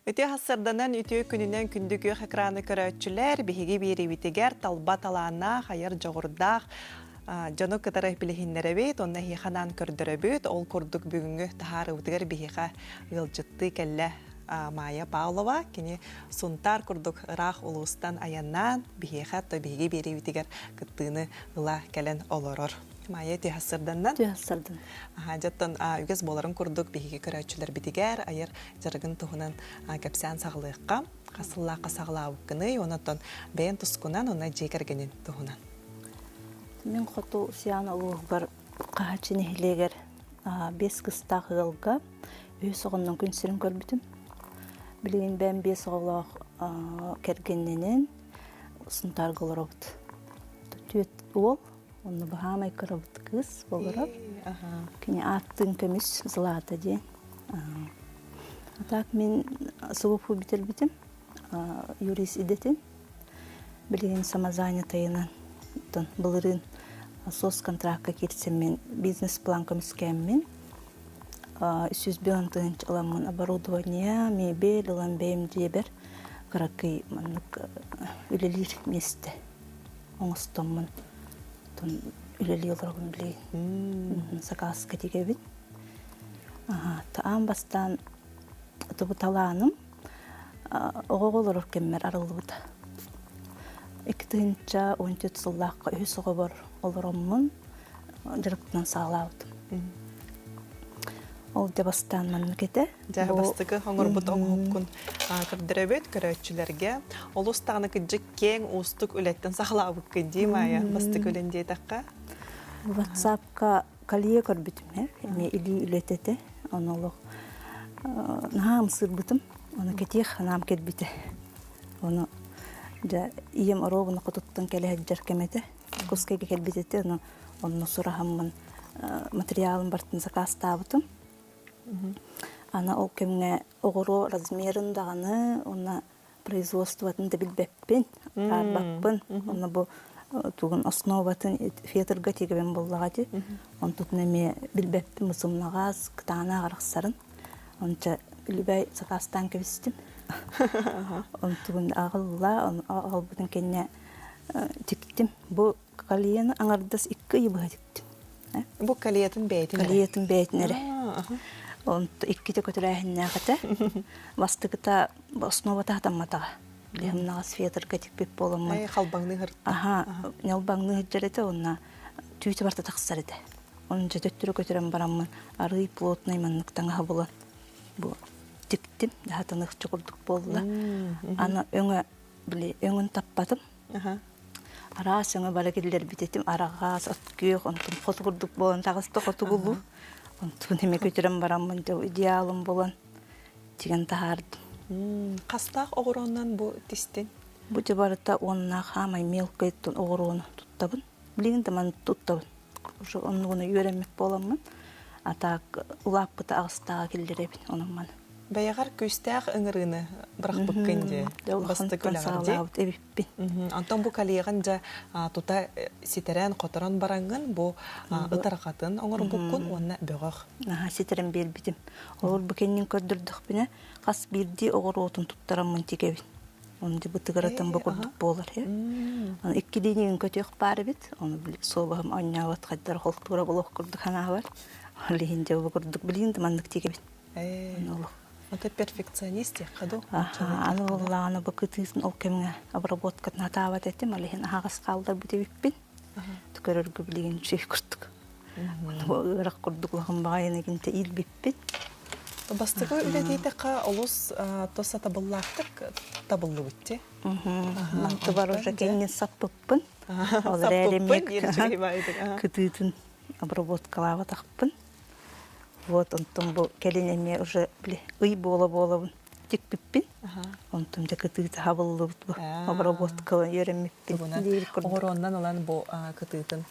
Үтүө хассарданан үтүө күнүнэн күндү күөх экраны көрөөччүлэр биһиги биэриибитигэр талба талааннаах, айар дьоҕурдаах дьону кытары билиһиннэрэбит, онно эһиэхэ анаан көрдөрөбүт. Ол курдук бүгүҥҥү таһаарыыбытыгар биһиэхэ ыалдьыттыы кэллэ Майя Павлова. Кини Сунтаар курдук ыраах улуустан айаннаан биһиэхэ, то биһиги биэриибитигэр кыттыыны ыла кэлэн олорор. Майя түһассырданнан. Түһассырдан. Аха, дьоттон үгэс буоларын курдук биһиги көрөөччүлэрбитигэр айар дьарыгын туһунан кэпсээн саҕалыахха. Хас сыллаахха саҕалаабыккыный, онон бэйэн тускунан, онно дьиэ кэргэнин туһунан. Мин хоту Сиан улууһугар Хаһаччы нэһилиэгэр биэс кыстаах ыалга үһүс оҕоннон күн сирин көрбүтүм. Билигин бэйэм биэс оҕолоох кэргэннэнэн Сунтаарга олоробут. Түөрт уол, онно баһаамай кырабыт кыыс олорор. Кини ааттыын көмүс Злата диэн. А так мин СВПУ бүтэрбитим, юрист идэтин. Билигин самозанятыйынан, былырыын соцконтракка киирсэммин, бизнес-план көмүскээммин, 301 тыһыынча ыламмын оборудование, мебель ылан бэйэм дьиэбэр кыракый маннык үлэлиир миэстэ оҥостоммун үлэлии олоробун билигин сакааска тигэбин. Аан бастаан тубу талааным оҕоҕо олорор кэммэр арыллыбыта. 2014 сыллаахха үһүс оҕобор олороммун дьарыктанан саҕалаабытым. Ол дьэ бастаан маннык этэ. Дьэ бастакы оҥорбут оҥоһуккун көрдөрөбүт көрөөччүлэргэ. Олус даҕаны кырдьык киэҥ уустук үлэттэн саҕалаабыккын дии Майя бастакы үлэн диэтэххэ. WhatsApp-ка колье көрбүтүм ээ. Эмиэ илии үлэтэ этэ. Ону олох наһаа ымсыырбытым. Ону кэтиэх санаам кэлбитэ. Ону дьэ ийэм оруобуна хотуттан кэлэ сылдьар кэмэ этэ. Кускайга кэлбит этэ, ону онно сураһаммын материалын барытын сакаастаабытым. Аны ол кэмҥэ оҕуруо размерын даҕаны уонна производствотын да билбэппин, араарбаппын. Онно бу тугун основатын фетрга тигибин буллаҕа ди. Онтутун эмиэ билбэппин сымнаҕас, кытаанах арахсарын. Онча үлүбэй сакаастаан кэбистим. Онтугун аҕалла, аҕалбытын кэннэ тиктим. Бу кальяны аҥардас икки ыйы быһа тиктим. Бу кальятын бэйэтин эрэ? Кальятын бэйэтин эрэ. Онто иккитэ көтүрээһиннээх этэ. Бастакыта основата хатамматаҕа. Билиһымнаҕас фетрга тикпит буоламмын. Халбаҥныы сырытта. Аха, ньалбаҥныы сылдьар этэ уонна түүтэ барыта тахсар этэ. Оны дьэ төттөрү көтүрэн бараммын арыый плотный маннык таҥаһа булан бу тиктим. Хатаныахча курдук буолла. Аны өҥө били өҥүн таппатым. Араас өҥө бара киллэрбит этим. Араҕас, от күөх, онтун хоту курдук буолан таҕыста хотугулуу. Онтун эмэ көтүрэн бараммын дьэ идеалым булан тигэн таһаардым. Хастаах оҕуруоннан бу тистин? Бу дьэ барыта уоннаах хаамай мелкай оҕуруону туттабын. Билигин да маны туттабын. Уже оннугуна үөрэммит буоламмын, а так улааппыта аҕыстааҕа киллэрэбин онон маны. Бэйэҕэр күүстээх ыҥырыыны бырахпыккын дии. Бастакы үлэҕэр дии. эбиппин. Онтон бу калиеҕын дьэ тута ситэрэн-хоторон бараҥҥын бу ытарҕатын оҥорбуккун уонна бөҕөх. Наһаа ситэрэн биэрбитим. Олор бу кэннин көрдөрдөхпүнэ хас биирдии оҕуруотун туттараммын тигэбин. Оны бытыгыратан бу курдук буолар. Аны иккилиинигин көтүөх баар эбит. Оны суобаһым оонньообот хайдар холтуура булуох курдук санаабар. Ол иһин дьэ бу курдук билигин да маннык тигэбин. Это перфекционист диэххэ дуу? Аны буоллаҕына бу кытыытын ол кэмҥэ обработкатын атаабат этим, ол иһин аһаҕас хаалларбыт эбиппин. Көрөргө билигин үчүгэй курдук. Ыарах курдук улахан баҕайыны гинтэ иилбиппит. Бастакы үлэтиитэххэ олус тос сатабыллаахтык табыллыбыт ти. Мантыбар уже кэннин саппыппын. Ол эрээри кытыытын обработкалаабатахпын. Вот онтон бу кэлин эмиэ уже били ый буола-буолабын тикпиппин. Онтон дьэ кытыыта хабыллыбыт бу обработкалан үөрэммиппин диир курдук. Оҕуруоннан ылан бу кытыытын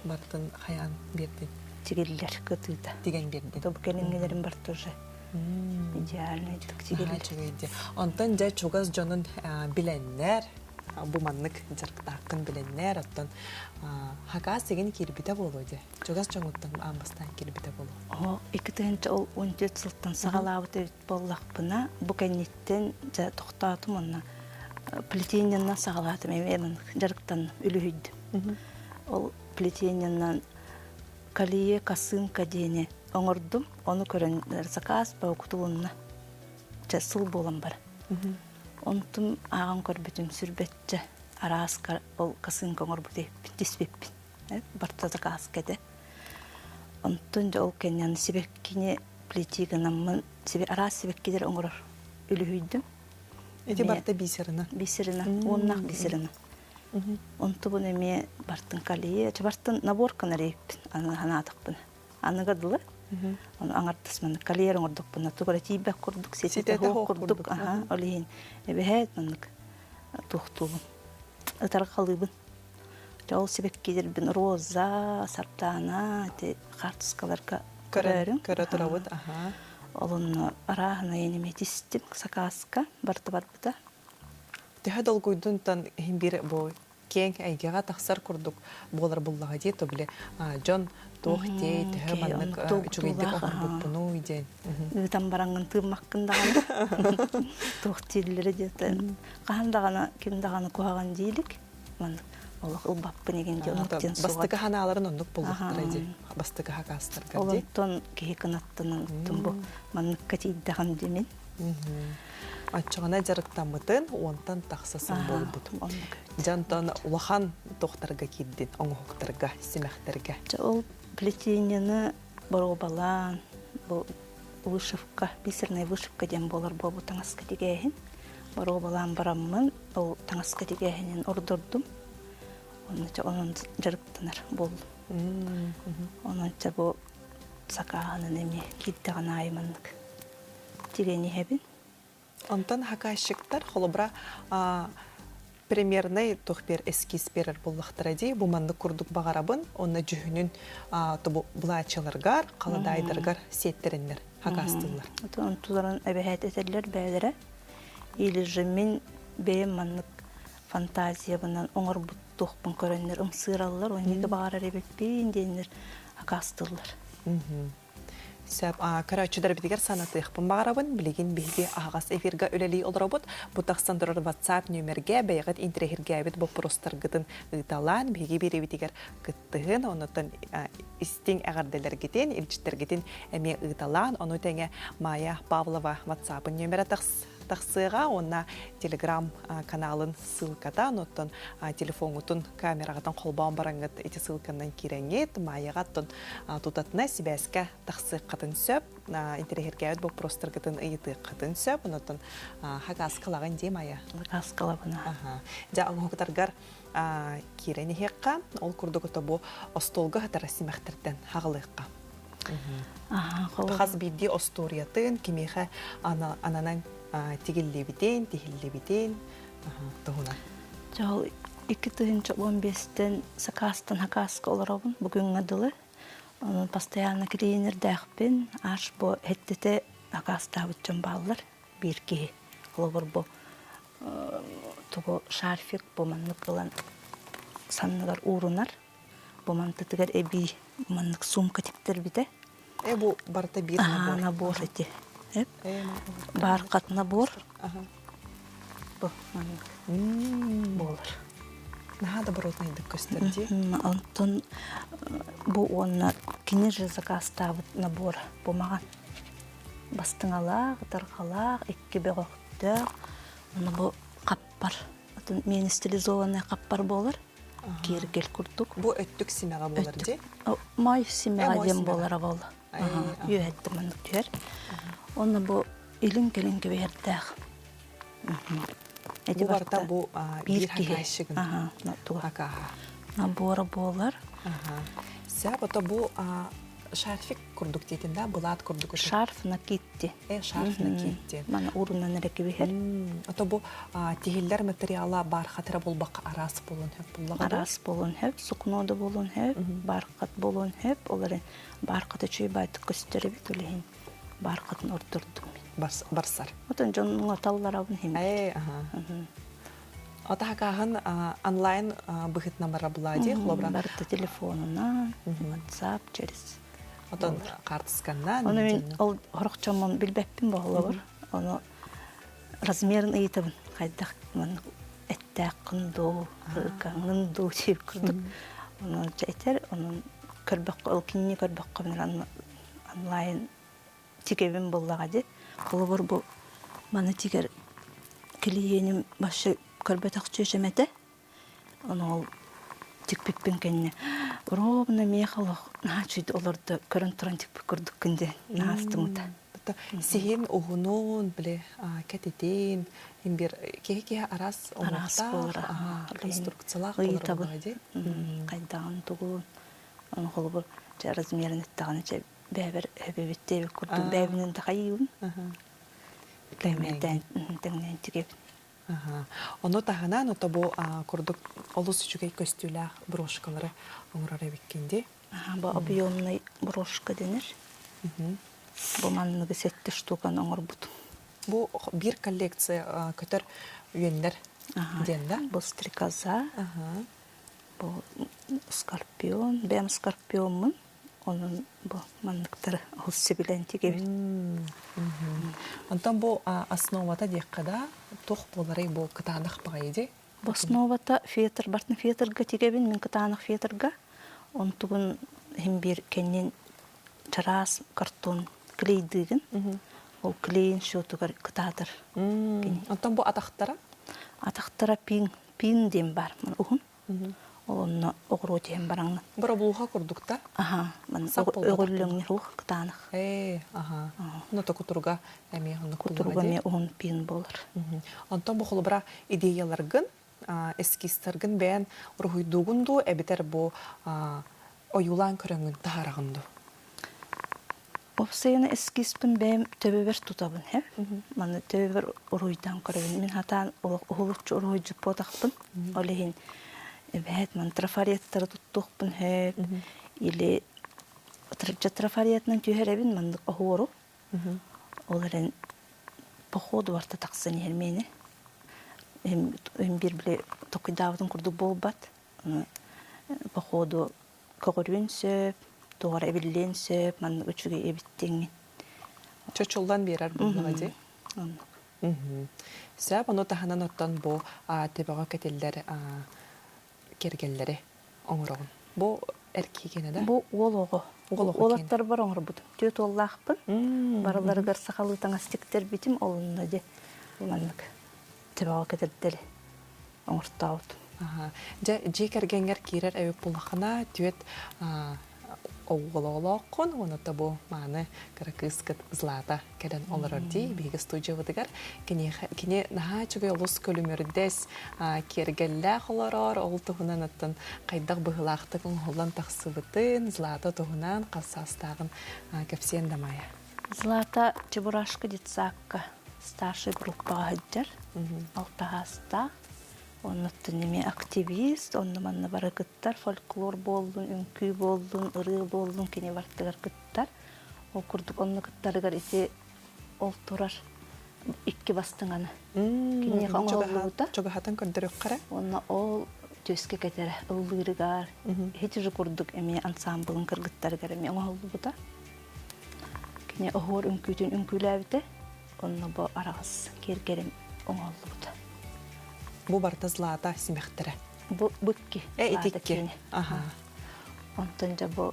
бартын хайаан биэрдин? Тигиллэр кытыыта. Тигэн биэрдин. Бу кэлиҥҥилэрин барыта уже идеальный тигиллэр. Онтон дьэ чугас дьонун билэннэр. Бу маннык дьарыктааххын билэннэр, оттон хакаас игин киирбитэ буолуо дии. Чугас дьоҥуттан аан бастаан киирбитэ буолуо. Оо, 2014 сылтан саҕалаабыт эбит буоллахпына, бу кэнниттэн дьэ тохтоотум уонна плетениеннан саҕалаатым эмиэ маннык дьарыктанным, үлүһүйдүм. Ол плетениеннан калия косынка диэни оҥордум. Ону көрөн заказ кутулунна. Чэ, сыл буолан баран. Онтум ааҕан көрбүтүм сүрбэччэ араас ол косынка оҥорбут эбиппин, түспүппүн. Барыта заказ этэ. Онтон дьэ ол кэннэ сибэккини плети гынаммын араас сибэккилэр оҥорор үлүһүйдүм. Ити барыта бисерина. Бисерина, уоннаах бисерина. Онтубун эмиэ бартын калия, бартын набор канарейппин аны ханаатахпына. Аныга дылы. Ону аҥардас маннык калиер оҥордохпуна тугу эрэ тиийбэт курдук, ситэтэ суох курдук, аха, ол иһин эбэһээт маннык туохтуубун, ытарҕалыыбын. Дьэ ол сибэккилэрбин роза, сардаана ити хаартыскаларга көрөөрүҥ. Көрө турабыт, аха. Ол онно арааһынай эмиэ тистим сакааска барыта барбыта. Төһө долгуйдунтан иһин биир бу киэҥ эйгэҕэ тахсар курдук буолар буллаҕа дии, то били дьон туох диэй, төһө маннык үчүгэйдик оҥорбуппунуй диэн. Ыытан бараҥҥын тыыммаккын даҕаны. Туох дииллэрэ диэтэ. Хаһан даҕаны ким даҕаны куһаҕан диилик. Маннык олох ылбаппын игин диэн оннук диэн суоҕа. Бастакы ханааларын оннук буллахтара дии. Бастакы хакаастарга дии. Олонтон киһи кынаттанан бу манныкка тиийдэҕим димин. Оччоҕуна дьарыктаммытын уонтан тахса сыл буолбут. Дьонтон улахан тохтарга киирдин, оҥоһуктарга, симэхтэргэ. Ол плетениены боруобалаан, бу вышивка, бисерная вышивка диэн буолар буолбу таҥаска тигээһин. Боруобалаан бараммын, ол таҥаска тигээһинин ордордум. Онно онон дьарыктанар буоллум. Онон чэ бу сакааһынан эмиэ киирдэҕин аайы маннык тигэн иһэбин. Онтон хакаащиктар холобура примерный туох биэр эскиз берер буллахтара дии бу маннык курдук баҕарабын онно дьүһүнүн тобу былааччыларгар халадаайдаргар сиэттэриннэр хакаастыыллар. Онтуларын эбэһээт этэллэр бэйэлэрэ или же мин бэйэм маннык фантазиябынан оҥорбут туохпун көрөннөр ымсыыраллар оннук баҕарар эбиппин диэннэр акаастыыллар. Сөп. Көрөөччүлэрбитигэр санатыахпын баҕарабын. Билигин биһиги аһаҕас эфиргэ үлэлии олоробут. Бу тахсан турар WhatsApp нүөмэргэ бэйэҕит интэриэһиргээбит боппуруостаргытын ыыталаан, биһиги биэриибитигэр кыттыһын, оннуттан истиҥ эҕэрдэлэргитин, илдьиттэргитин эмиэ ыыталаан, ону тэҥэ Майя Павлова WhatsApp-ын нүөмэрэ тахсыаҕа уонна Telegram каналын ссылката, онуттан телефоҥҥутун камераҕытын холбоон бараҥҥыт ити ссылканан киирэҥҥит, Майяҕа оттон тутатына сибээскэ тахсыаххытын сөп, интэриэһиргээбит боппуруостаргытын ыйытыаххытын сөп, онуттан хакааскалаҕын дии Майя? Хакааскалабын. Дьэ, оҥоһуктаргар киирэн иһиэххэ, ол курдук ото бу остуолга сытар симэхтэртэн хаҕылыахха. Хас биирдии остуоруйатын кимиэхэ ананан тигиллибитин, тиһиллибитин туһунан. Дьэ ол 2015-тэн сакаастан сакааска олоробун бүгүҥҥэ дылы. Онон постоянно клиенердээхпин. Аж бу эттэтэ акаастаабыт дьон бааллар биир киһи. Холобур бу тугу шарфик бу маннык ылан санныгар уурунар. Бу мантытыгар эбии маннык сумка тиктэрбитэ. Э бу барыта биир набор. набор эти. Бархат набор. Бу маннык буолар. Наһаа добротнайдык көстөр дии. Онтон бу уонна кини же заказтаабыт набор бу маҕан бастыҥалаах, ытарҕалаах, икки бөҕөхтөөх. Уонна бу хаппар. Атын миэн стилизованный хаппар буолар. Киэргэл курдук. Бу өттүк симэҕэ буолар дии? Моой симэҕэ диэн буолара буолла. Үөһэттэ маннык түһэр. Онно бу илин-кэлин кэбиһэрдээх. Эти барыта бу биир киһи. Хакааһа. Набора буолар. Сөп, ото бу шарфик курдук диэтин да, былаат курдук. Шарф накидти. Э, шарф накидти. Мана урунан эрэ кибиһэр. Ото бу тиһиллэр материала бархат эрэ буолбакка араас буолуон сөп буллаҕа Араас буолуон сөп, сукно да буолуон сөп, бархат буолуон сөп. Ол эрэн бархат үчүгэй баайтык көстөр эбит ол иһин бархатын ордордум мин. Барсар. Отон дьонуҥ оталларабын хим. Э, аха. Отаһакааһын онлайн быһытынан барар булади, холобура. Барыта телефонунан, WhatsApp через. Отон картысканнан. Ону мин ол хорохчоммун билбэппин боһолобор. Ону размерын ыйытабын. Хайдах маннык эттээххин дуу, ыркаҥҥын дуу диир курдук. Ону этэр, онон көрбөххө, ол кинини көрбөххө онлайн тигэбин буллаҕа дии. Холобур, бу маны тигэр килийиэним вообще көрбөтөх чүөчэм этэ. Ону ол тикпиппин кэннэ ровно миэхэ олох наһаа үчүгэй олордо көрөн туран тикпит курдуккун диэн наһаа астыммыта. Сиһин уһунун, били кэтитин, имбир киһи-киһи араас Араас буолара. конструкциялаах буолар Ыйытабын. буоллаҕа дии. Хайдаҕын тугун. Ону холобур, чэ размерин эттэҕинэ чэ бэйэбэр өбүбүт диэбит курдук бэйэбинэн да хайыыбын тэҥнээн тэҥнээн тигэбин. Ону таһынан ото бу курдук олус үчүгэй көстүүлээх брошкалары оҥорор эбиккин дии. Бу объемный брошка дэнэр. Бу манныгы сэттэ штуканы оҥорбутум. Бу биир коллекция көтөр үөннэр диэн да? Бу стрекоза, бу скорпион, бэйэм скорпиоммун. Онон бу манныктары олус сөбүлээн тигэбит. Онтон бу основата диэххэ да, туох буоларый бу кытаанах баҕайы дии? Бу основата фетр, бартын фетрга тигэбин, мин кытаанах фетрга. Онтугун иһин биир кэннин чараас картон клейдыыгын. Ол клейин счетугар кытаатар. Онтон бу атахтара? Атахтара пин, пин диэн бар. Уһун. Ол онно оҕуруо түһэн бараҥҥын. Боробулуха курдук да? Аха, манна өҕүллүҥнэр ух кытаанах. Ээ, аха. Ну то кутуруга эмиэ оннук Кутуруга эмиэ уһун пин буолар. Онтон бу холобура идеяларгын, эскизтаргын бэйэн уруһуйдуугун дуу, эбэтэр бу ойуулаан көрөҥҥүн таһаараҕын дуу? Уопсайынан эскизпин бэйэм төбөбөр тутабын һэ. Манна төбөбөр уруһуйдаан көрөбүн. Мин хатаан уһулуччу уруһуйдьут буотахпын. Ол иһин эбээт ман трафареттары туттуохпун сөп. Или трафаретынан түһэрэбин маннык оһуору. Ол эрэн походу барта тахсан иһэр миэнэ. Эм биир били токуйдаабытым курдук буолбат. Походу көҕүрүөн сөп, туох эрэ эбиллиэн сөп, маннык үчүгэй эбит диэҥҥин. Чочуллан биэрэр буоллаҕа дии. Оннук. Сөп, ону таһынан оттон бу төбөҕө кэтиллэр кэргэллэри оҥороҕун. Бу эр киһи да? Бу уол оҕо. Уол оҕо Уолаттарбар оҥорбутум. Түөрт уоллаахпын. Барыларыгар сахалыы таҥас тиктэрбитим, олунна дьэ маннык төбөҕө кэтэрдэри оҥортообутум. Дьэ, дьиэ кэргэҥҥэр киирэр эбит буоллаххына, түөрт оҕолооххун уонна бу мааны кыра кыыскыт Злата кэлэн олорор дии биһиги студиябытыгар. Киниэхэ кини наһаа үчүгэй олус көлүмүрдэс, киэргэллээх олорор, ол туһунан оттон хайдах быһыылаахтык оҥоһуллан тахсыбытын, Злата туһунан хас саастааҕын кэпсиэн да Майя. Злата Чебурашка детсадка старшай группаҕа сылдьар, алтаһаастаах. Оннуттан эмиэ активист, онно-манна бары кыттар, фольклор буоллун, үҥкүү буоллун, ырыа буоллун кини барытыгар кыттар. Ол курдук онно кыттарыгар ити ол турар икки бастыҥаны киниэхэ оҥоһуллубута. Чугаһатан көрдөрүөххэ Уонна ол түөскэ кэтэрэ ыллыырыгар ити же курдук эмиэ ансаамбылын кыргыттарыгар эмиэ оҥоһуллубута. Кини оһуор үҥкүүтүн үҥкүүлээбитэ, онно бу араҕас киэргэрин оҥоһуллубута. Бу барыта Злата симэхтэрэ. Бу бу икки Э, Злата ити икки. киэнэ. Аха. Онтон дьэ бу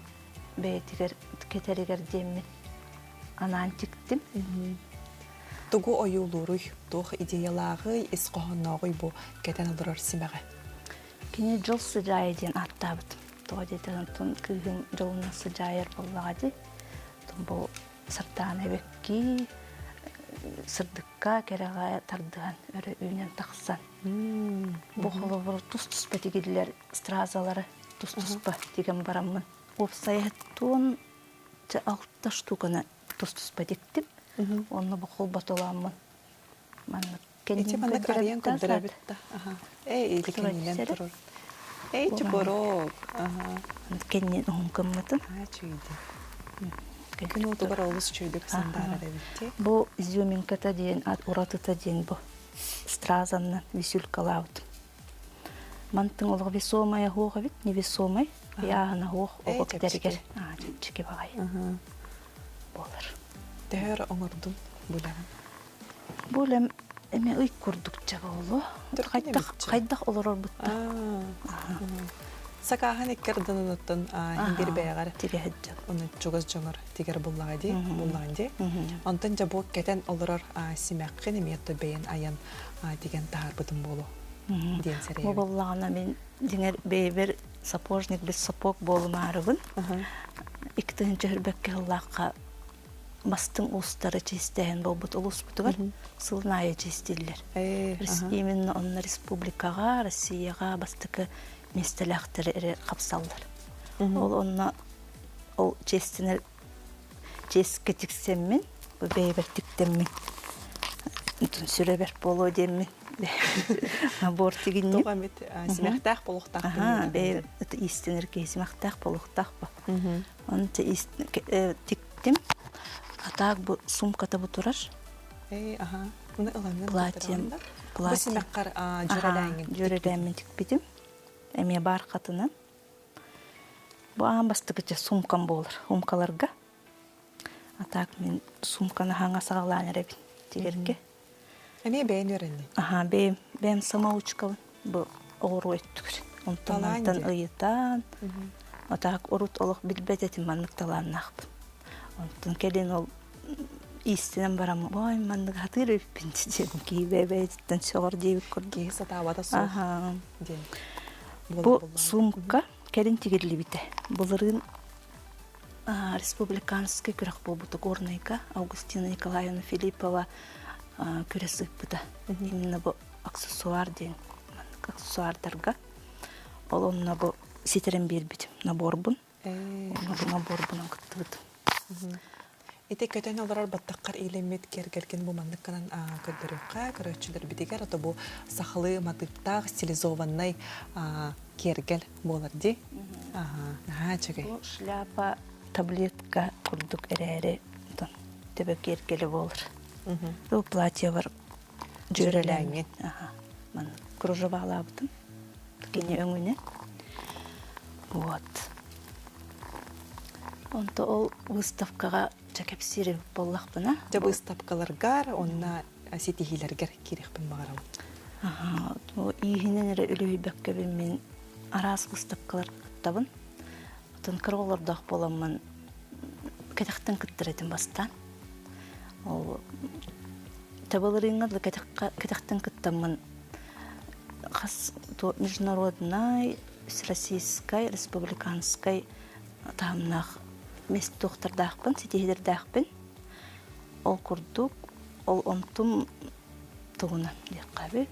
бэйэтигэр кэтэригэр диэммин анаан тиктим. Тугу ойуулууруй, туох идеялааҕый, ис хоһооннооҕуй бу кэтэн олорор симэҕэ? Кини Дьол сыдьаайа диэн ааттаабытым. Тоҕо диэтэр онтон кыыһым дьолунан сыдьаайар буоллаҕа дии. Бу Сардаана эбэккии сырдыкка, кэрэҕэ тардыһан өрө үүнэн тахсан. Бу холобур тус-туспа тигиллэр стразалары тус-туспа тигэн бараммын. Уопсайа туон алта штуканы тус-туспа тиктим. Онно бу холботолооммун маннык Ити маннык арыйан көрдөрөбүт да. Эй, ити кэннинэн турар. Эй, чукурок. Кэннин уһун кыммытын. Чүйдү. Күн уутугар олус чүйдүк сандаарар эбит Бу изюминката диэн, уратыта диэн бу стразаннан висюлькалаабытым. Мантыҥ олох весомая суох эбит, невесомай. Ыйааһына суох оҕо кэтэригэр чэпчэки баҕайы буолар. Төһө оҥордуҥ бу үлэҕин? Бу үлэм эмиэ ый курдукча буолуо. Хайдах хайдах олорорбуттан. Сакааһын икки ардынан иһигэр бэйэҕэр тигэ сылдьан. Оны чугас дьоҥор тигэр буллаҕа дии, буллаҕын дии. Онтон дьэ бу кэтэн олорор симэххин эмиэ бэйэн айан тигэн таһаарбытым буолуо диэн сэрэйэбин. Бу буоллаҕына мин дьиҥэр бэйэбэр сапожник без сапог буолумаарыбын. 2 тыһыынча сыллаахха бастыҥ уустары чиэстээһин буолбут улууспутугар сылын аайы чиэстииллэр. Именно онно республикаҕа, Россияҕа бастакы миэстэлээхтэри эрэ хапсаллар. Ол онно ол чиэстэнэр чиэскэ тиксэммин, бу бэйэбэр тиктэммин сүрэ бэрт буолуо диэммин набор тигинним. Туох эмит симэхтээх буолуохтаах. Бэйэ иистэнэр киһи симэхтээх буолуохтаах ба. Оны тиктим. А так бу сумката бу турар. Эй, аха. Муну ылаҥҥын Платьем. Бу симэххэр дьүөрэлээҥҥин Дьүөрэлээммин тикпитим. Эмиэ бархатынан. Бу аан бастакыча сумкам буолар. Сумкаларга. А так мин сумканы хаҥа саҕалаан эрэбин тигэргэ. Эмиэ бэйэн үөрэнниҥ? Аха, бэйэм, бэйэм самоучкабын бу оҕуруо өттүгэр. Онтон мантан ыйытан, а так урут олох билбэт этим маннык талааннаахпын. Онтон кэлин ол иистэнэн баран, ой, маннык сатыыр эбиппин диэн киһи бэйэтиттэн сөҕөр диэбит курдук. Киһи сатаабата суох диэн. Бу сумка кэлин тигиллибитэ. Былырыын республиканскай күрэх буолбута Горнайга Августина Николаевна Филиппова күрэс ыыппыта. Именно бу аксессуар диэн маннык аксессуардарга. Ол онно бу ситэрэн биэрбитим наборбун. Онно бу наборбунан кыттыбытым. Ити көтөн олорор баттаххар иилэммит киэргэлгин бу маннык гынан көрдөрүөххэ, көрөөччүлэрбитигэр, ото бу сахалыы матыыптаах стилизованнай киэргэл буолар дии. Аһаа, үчүгэй. Бу шляпа таблетка курдук эрээри төбө киэргэлэ буолар. Бу платьебар дьүөрэлээҥҥин. Маннык кружевалаабытым. Кини өҥүнэ. Вот. Онто ол выставкаҕа дьэ кэпсиир эбит буоллахпына. Дьэ быыстапкаларгар уонна ситиһиилэргэр киириэхпин баҕарабын. Аха, ииһинэн эрэ үлүһүйбэккэбин мин араас выставкалар кыттабын. Оттон кыра оҕолордоох буоламмын кэтэхтэн кыттар этим бастаан. Ол табаларыҥҥа да кэтэхтэн кыттаммын хас международнай, всероссийскай, республиканскай таһымнаах туохтардаахпын, ситиһиилэрдээхпин. Ол курдук, ол онтум тугунан диэххэ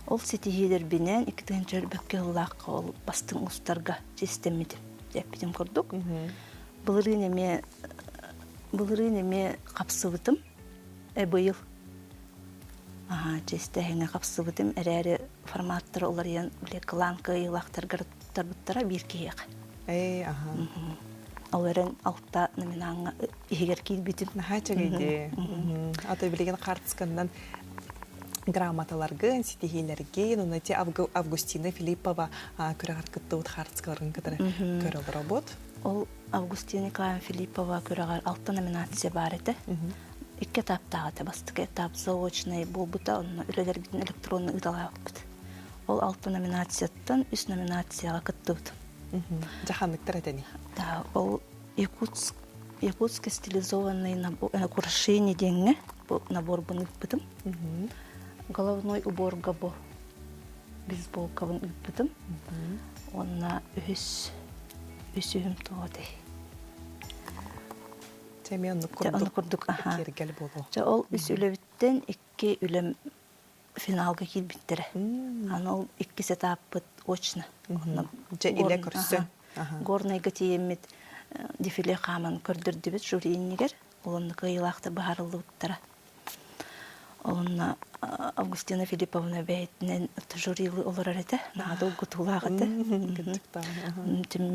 Ол ситиһиилэрбинэн 2000 сыллаахха ол бастыҥ устарга чиэстэммитим эппитим курдук. Былырыын эмиэ былырыын эмиэ хапсыбытым. Быйыл чиэстэһиҥэ хапсыбытым эрээри форматтара уларыйан били кылаан кыайыылаахтаргар туттарбыттара биир киһиэхэ. Ээ, аха. Ол эрэн алта номинааҥҥа иһигэр киирбитим. Наһаа үчүгэй Ата билигин хартысканнан грамоталаргын, ситиһиилэргин, уонна ити Августина Филиппова күрэҕэр кыттыбыт хартыскаларын кытары көрө олоробут. Ол Августина Николаевна Филиппова күрэҕэр алта номинация баар этэ. Икки этаптаах этэ. Бастакы этап заочный буолбута, онно үлэлэрбитин электронно ыыталаабыппыт. Ол алта номинацияттан үс номинацияҕа кыттыбытым. Дьаханныктар этэний? Да, ол Якутск Якутский стилизованный украшение диэҥҥэ бу наборбун ыыппытым. Головной уборга бу бейсболкабын ыыппытым. Уонна үһүс үсүһүм туох этэй? Дьэ эмиэ оннук курдук, курдук киэргэл буолуо. Дьэ ол үс үлэбиттэн икки үлэм финалга киирбиттэрэ. Аны ол иккис этаппыт очно. Дьэ илэ көрсөн. Горнайга тиийэммит дефиле хааман көрдөрдүбүт жюри иннигэр. Олонно кыайыылаахтар быһаарыллыбыттара. Олонно Августина Филипповна бэйэтинэн жюрилыы олорор этэ. Наһаа долгутуулаах этэ.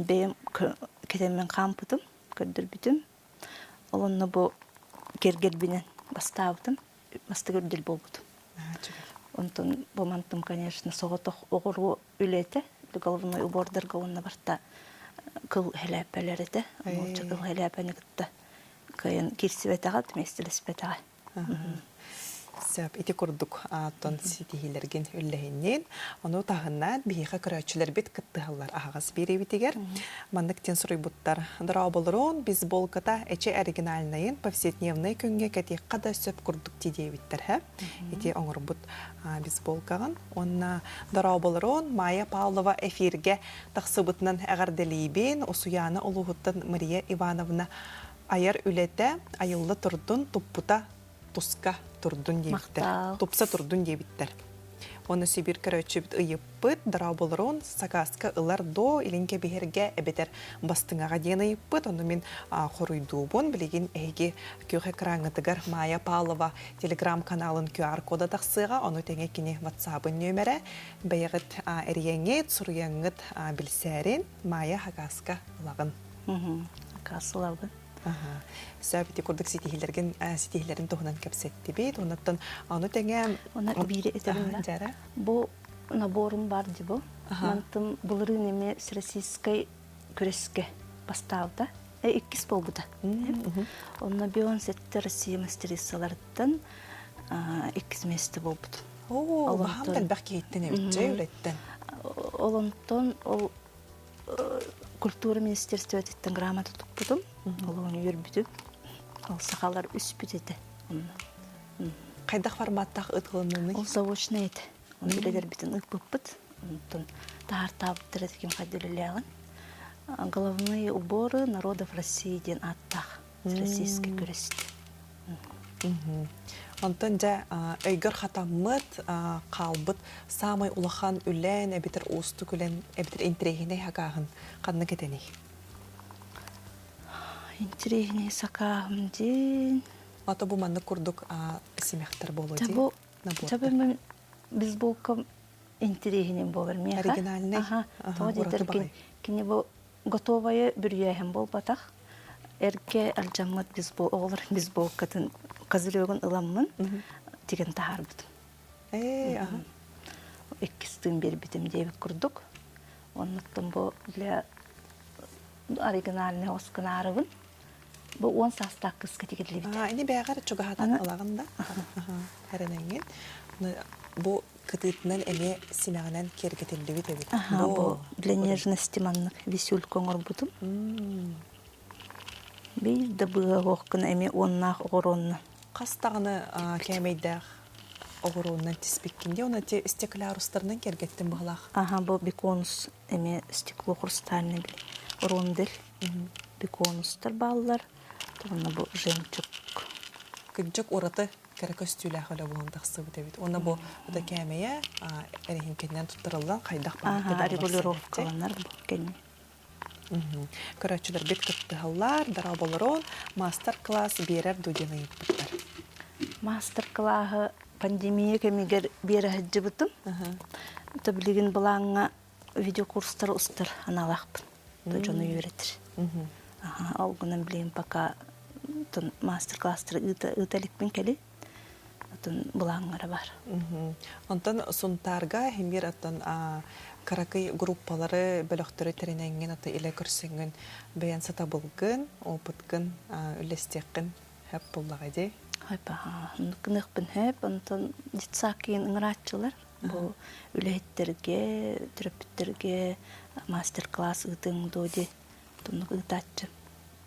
Бэйэм кэтэммин хаампытым, көрдөрбүтүм. Ол онно бу кэргэрбинэн бастаабытым, бастакы үрдэл буолбутум. Онтон бу мантым, конечно, соҕотох оҕуруо үлэтэ, головной убордарга уонна барта кыл хэлээппэлэр этэ. Нуучча кыл хэлээпэни кытта кыайан киирсибэтэҕэ, миэстэлэспэтэҕэ. Сөп, ити курдук оттон ситиһиилэргин үллэһиннин. Ону таһынан биһиэхэ көрөөччүлэрбит кыттыһаллар аһаҕас биэриибитигэр. Маннык диэн суруйбуттар. Дорооболорун, бейсболката эчи оригинальнайын повседневнай күҥҥэ кэтиэххэ да сөп курдук дии диэбиттэр һэ. Ити оҥорбут бейсболкаҕын. Уонна дорооболорун, Майя Павлова эфиргэ тахсыбытынан эҕэрдэлиибин. Усуйаана улууһуттан Мария Ивановна айар үлэтэ айылла турдун, туппута туска турдун диэбиттэр. Тупса турдун диэбиттэр. Уонна Сибиир көрөөччүбүт ыйыппыт, дорооболорун сакааска ылар доо илин кэбиһэргэ эбэтэр бастыҥаҕа диэн ыйыппыт. Ону мин хоруйдуубун. Билигин эһиги күөх экраҥҥытыгар Майя Павлова телеграм-каналын QR-кода тахсыаҕа. Ону тэҥэ кини WhatsApp-ын нүөмэрэ. Бэйэҕит эрийэҥҥит, суруйаҥҥыт билсээрин Майя сакааска ылаҕын. Сакаас ылабын. Сөп ити курдук ситиһиилэргин ситиһиилэрин туһунан кэпсэттибит. Оннуттан ону тэҥэ Оны биири этэбин да. Бу наборум бар ди бу. Мантым былырыын эмиэ всероссийскай күрэскэ бастаабыта. Иккис буолбута. Онно бион сетте Россия мастерицаларыттан иккис месте буолбут. Оо, баһаам элбэх киһиттэн эбитчэ үлэттэн. Ол онтон ол культура министерствотыттан грамота туппутум. Олоҕун үөрбүтүм. Ол сахалар үспүт этэ. Хайдах форматтаах ытылынныный? Ол заочный этэ. Оны үлэлэрбитин ыыппыппыт. Онтон таһаартаабыттар этэ ким хайда үлэлээҕин. Головные уборы народов России диэн ааттаах российскай күрэс. Онтон дьэ өйгөр хатаммыт, хаалбыт саамай улахан үлэн эбэтэр уустук үлэн эбэтэр интэриэһинэй сакааһын ханнык этэний? Интэриэһинэй сакааһым диэн. Ата бу маннык курдук симэхтэр буолуо дии. Бу мин бейсболкам интэриэһинэй буолар миэхэ. Оригинальный. Тоҕо диэтэр кини бу готовайы бүрүйээһин буолбатах. Эргэ алдьаммыт бейсбол оҕолор бейсболкатын козырегун ыламмын тигэн таһаарбытым. Ээ, аха. Иккис тыын биэрбитим диэбит курдук. Оннуттан бу для оригинальный оскынаарыбын. Бу 10 саастаах кыска тигиллибит. Аа, ини бэҕэр чугаһатан ылаҕын да. Эрэнэҥҥин. Бу кытыытынан эмиэ симэҕинэн киэргэтиллибит эбит. Аха, бу для нежности маннык висюлька оҥорбутум. Биир да быа оһох гына эмиэ уоннаах оҕуруонна. Хас даҕаны кээмэйдээх оҕуруоннан тиспиккин дии, оны ти стеклярустарынан киэргэттин быһылаах. Аха, бу биконус эмиэ стекло хрустальный рондель. Биконустар бааллар. Уонна бу жемчуг. Кырдьык ураты кэрэ көстүүлээх үлэ буолан тахсыбыт эбит. Уонна бу это кээмэйэ эрэһиҥкэннэн туттарыллан хайдах баар регулировкаланар бу кэнни. Көрөөччүлэрбит кыттыһаллар, дорооболорун мастер-класс биэрэр дуу диэн ыйыппыттар. Мастер-классы пандемия кэмигэр биэрэ сылдьыбытым. То билигин былааҥҥа видеокурстары устар аналаахпын. Дьону үөрэтэр. Ол гынан билигин пока мастер-класстары ыыта иликпин кэлин. Отон былааҥҥара бар. Онтон Сунтаарга химир оттон кыракый группалары, бөлөхтөрү тэринэҥҥин аты илэ көрсөҥҥүн бэйэн сатабылгын, опыткын үллэстиэххин хөп буллаҕа дии. Хөп гыныахпын хөп. Онтон детсадка ыҥырааччылар бу үлэһиттэргэ, төрөппүттэргэ мастер-класс ыытыҥ дуо дии туннук ыытааччы.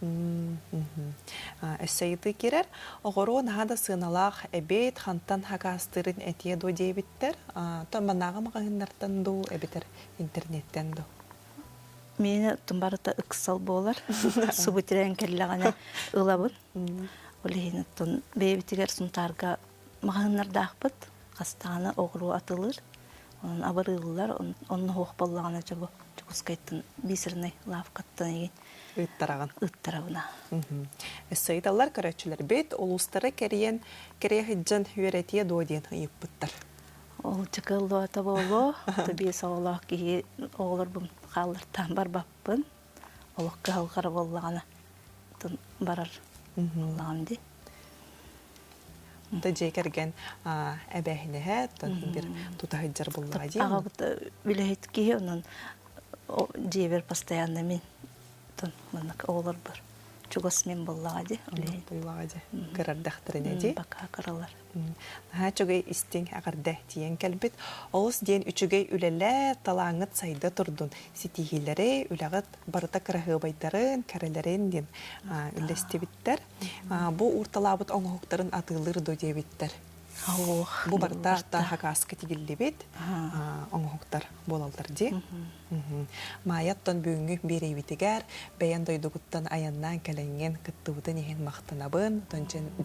Өссө ыйытыы киирэр. Оҕоруо наһаа да сыаналаах эбит, хантан хакаастыырын этиэ дуо диэбиттэр. То маннааҕы маҕаһыыннартан дуу, эбэтэр интернеттэн дуу? Миэнэ оттон барыта ыксал буолар. Субу тирээн кэллэҕинэ ылабын. Ол иһин оттон бэйэбитигэр Сунтаарга маҕаһыыннардаахпыт. Хастаҕына оҕуруо атылыыр. Онон абырыыллар. Онно суох буоллаҕына дьэ бу Дьокуускайтан бисернай лавкаттан игин Ыыттараҕын. Ыыттарабына. Өссө ыйыталлар көрөөччүлэрбит улуустары кэрийэн кэрийэ сылдьан үөрэтиэ дуо диэн ыйыппыттар. Ол чыкыллуота буолуо. Биэс оҕолоох киһи оҕолорбун хааллартаан барбаппын. Олох кыһалҕара буоллаҕына барар буоллаҕым дии. Та дьиэ кэргэн эбээһинэһэ, тон бир тута сылдьар буллаҕа дии. Аҕабыт үлэһит киһи, онон дьиэбэр постоянно мин тон маннык оҕолорбор чугас мин буоллаҕа дии. Буоллаҕа дии. Кырардахтарына дии. Пока кыралар. Наһаа үчүгэй истиҥ эҕэрдэ тиийэн кэлбит. Олус диэн үчүгэй үлэлэр, талааҥҥыт сайда турдун. Ситиһиилэри, үлэҕит барыта кыраһыабайдарын, кэрэлэрин диэн үллэстибиттэр. Бу уурталаабыт оҥоһуктарын атыылыыр дуо диэбиттэр. Бу барыта хакаска тигиллибит оҥоһуктар буолаллар дии. Маайаттан бүгүҥҥү биэриибитигэр бэйэн дойдугуттан айаннаан кэлэҥҥин кыттыбытын иһин махтанабын.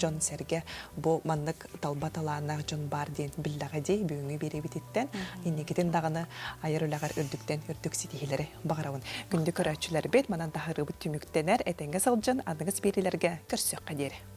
Дьон-сэргэ бу маннык талба талааннаах дьон баар диэн биллэҕэ дии бүгүҥҥү биэриибититтэн. Инникитин даҕаны айар үлэҕэр үрдүктэн үрдүк ситиһиилэри баҕарабын. Күндү көрөөччүлэрбит, манан таһаарыыбыт түмүктэнэр, этэҥҥэ сылдьан аныгыс биэриилэргэ көрсүөххэ диэри.